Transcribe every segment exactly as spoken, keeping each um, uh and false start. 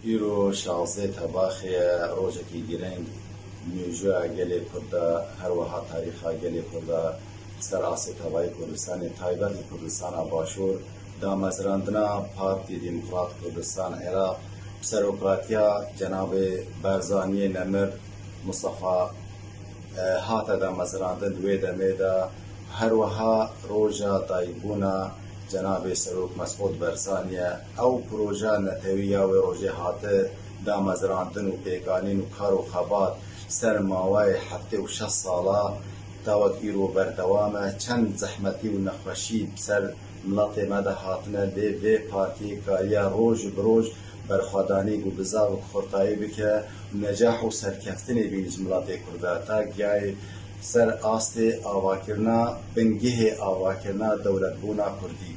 Îro şazdeh Tebaxê ye, rojekî girîng, mîjoya gelê Kurd e, her wiha tarîxa gelê Kurd e, ser asê tevayî Kurdistanê, taybet li Kurdistana Başûr, damezrandina Partî Demokrat Kurdistan Iraq, bi serokatiya cenabê Barzaniyê Nemir Mustafa, e, hate damezrandin di wê demê de, her wiha roja dayikbûna cenabê Serok Mesûd Barzanî ye. Ew proja netewî ya wê rojê hate damezrandin û pêkanîn û kar û xebat ser maweyê heftê û şeş sala ta wek îro berdewam e. Çend zehmetî û nexweşî ser miletê me de hatine, lê vê partiyê kariya roj bi roj berxwedanî ku bizav xurtayî bike û necah û serkeftinê bîne ji miletê Kurd e. Ta giyayê ser astê avakirina, bingehê avakirina dewletbûna Kurdî.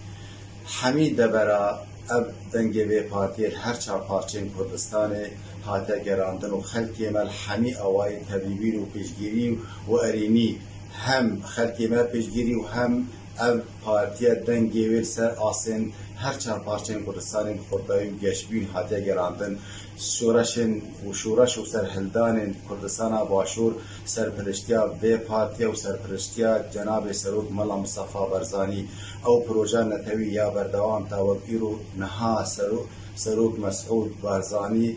Hemî devera ev dengê vê partiyê li her çar parçeyên Kurdistanê hate gerandin û xelkê me li hemî awayên tevî bîr û piştgirî û erênî hem xelkê me piştgirî û hem ev partiye dengê wê li ser asên her çar parçeyên Kurdistanê bi xurtayî û geşbîn hatiye gerandin. Şoreşên û şoreş û serhildanên Kurdistana Başûr serpiriştiya vê partiye û serpiriştiya cenabê Serok Mela Mistefa Barzanî, ew proja netewî ya berdewam ta wek îro niha Serok, Serok Mesûd Barzanî,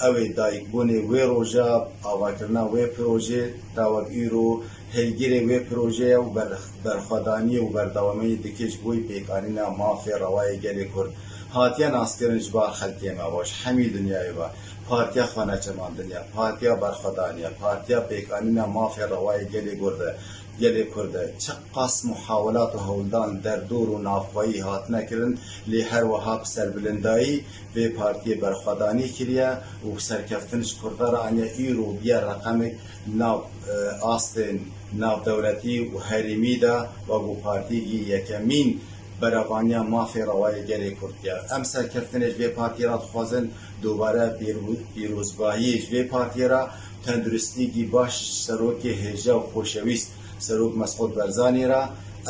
ew ê dayikbûnê wê roja, avakirina wê projê ta wek îro hêlgirê wê projeyê û ber-, berxwedaniyê û berdewamiyê dike ji bo pêkanîna mafê rewayê gelê Kurd. Hatiye naskirin ji bar xelkê me ve, ji hemî dinyayê ve. Partiya xweneçemandin e, partiya berxwedanî ye, partiya pêkanîna mafê rewayê gelê Kurd e, gelê Kurd e. Çiqas muhawelat û hewldan li derdor û navxweyî hatine kirin, lê her wiha bi serbilindayî vê partiyê berxwedanî kiriye û serkeftin ji Kurda re aniye. Îro bûye reqemek nav, e, astên navdewletî û herêmî de, wek ku partiyekî yekemîn berevaniya mafê rewayê gelê Kurd ye. Em serkeftinê ji vê partiyê re dixwazin, dubare pîro-, pîrozbahiyê ji vê partiyê re, tenduristiyekî baş ji serokê hêja û xoşewîst Serok Mesûd Barzanî re,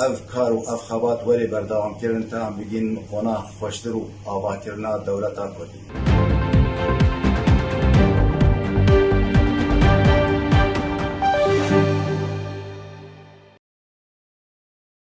ev kar û ev xebat were berdewamkirin ta em bigihînin qonax xweştir û avakirina dewleta Kurdî.